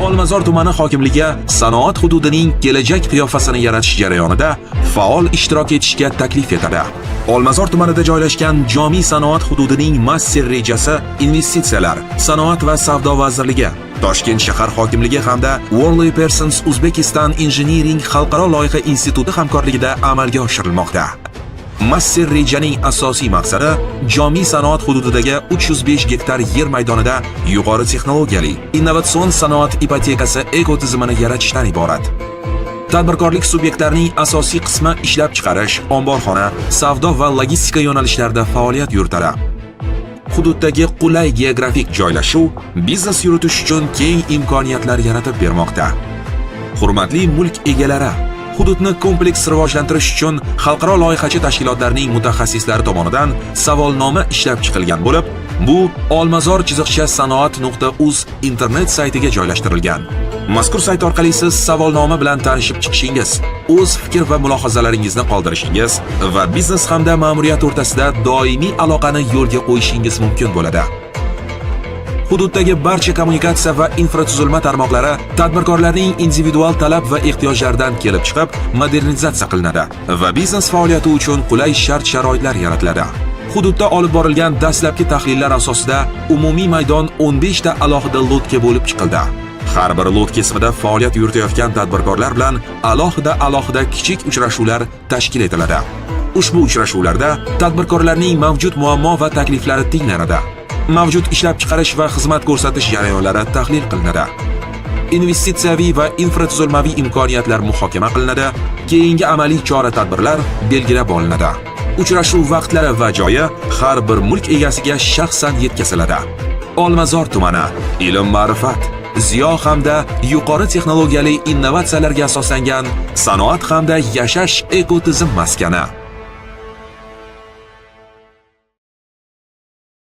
Olmazor tumani hokimligi sanoat hududining kelajak qiyofasini yaratish jarayonida faol ishtirok etishga taklif etadi. Olmazor tumanida joylashgan Jomiy sanoat hududining master rejasi Investitsiyalar, Sanoat va savdo vazirligi, Toshkent shahar hokimligi hamda Worley Parsons Uzbekistan Engineering xalqaro loyiha instituti hamkorligida amalga oshirilmoqda. Master rejaning asosiy maqsadi Jomiy sanoat hududidagi 305 gektar yer maydonida yuqori texnologiyali, innovatsion sanoat ipotekasi ekotizimini yaratishdan iborat. Tadbirkorlik subyektlarining asosiy qismi ishlab chiqarish, omborxona, savdo va logistika yo'nalishlarida faoliyat yuritadi. Hududdagi qulay geografik joylashuv biznes yuritish uchun keng imkoniyatlar yaratib bermoqda. Hurmatli mulk egalari, hududni kompleks rivojlantirish uchun xalqaro loyihachi tashkilotlarning mutaxassislari tomonidan savolnoma ishlab chiqilgan bo'lib, bu olmazor-sanoat.uz internet saytiga joylashtirilgan. Mazkur sayt orqali siz savolnoma bilan tanishib chiqishingiz, o'z fikr va mulohazalaringizni qoldirishingiz va biznes hamda ma'muriyat o'rtasida doimiy aloqani yo'lga qo'yishingiz mumkin bo'ladi. Hududdagi barcha kommunikatsiya va infratuzilma tarmoqlari tadbirkorlarning individual talab va ehtiyojlaridan kelib chiqib modernizatsiya qilinadi va biznes faoliyati uchun qulay shart-sharoitlar yaratiladi. Hududda olib borilgan dastlabki tahlillar asosida umumiy maydon 15 ta alohida lotga bo'lib chiqildi. Har bir lot kesimida faoliyat yuritayotgan tadbirkorlar bilan alohida-alohida kichik uchrashuvlar tashkil etiladi. Ushbu uchrashuvlarda tadbirkorlarning mavjud muammo va takliflari tinglanadi. Mavjud ishlab chiqarish va xizmat ko'rsatish jarayonlari tahlil qilinadi. Investitsiyaviy va infratuzilmaviy imkoniyatlar muhokama qilinadi, keyingi amaliy chora-tadbirlar belgilab olinadi. Uchrashuv vaqtlari va joyi har bir mulk egasiga shaxsan yetkaziladi. Olmazor tumani ilm ma'rifat, ziyo hamda yuqori texnologiyali innovatsiyalarga asoslangan sanoat hamda yashash ekotizim maskani.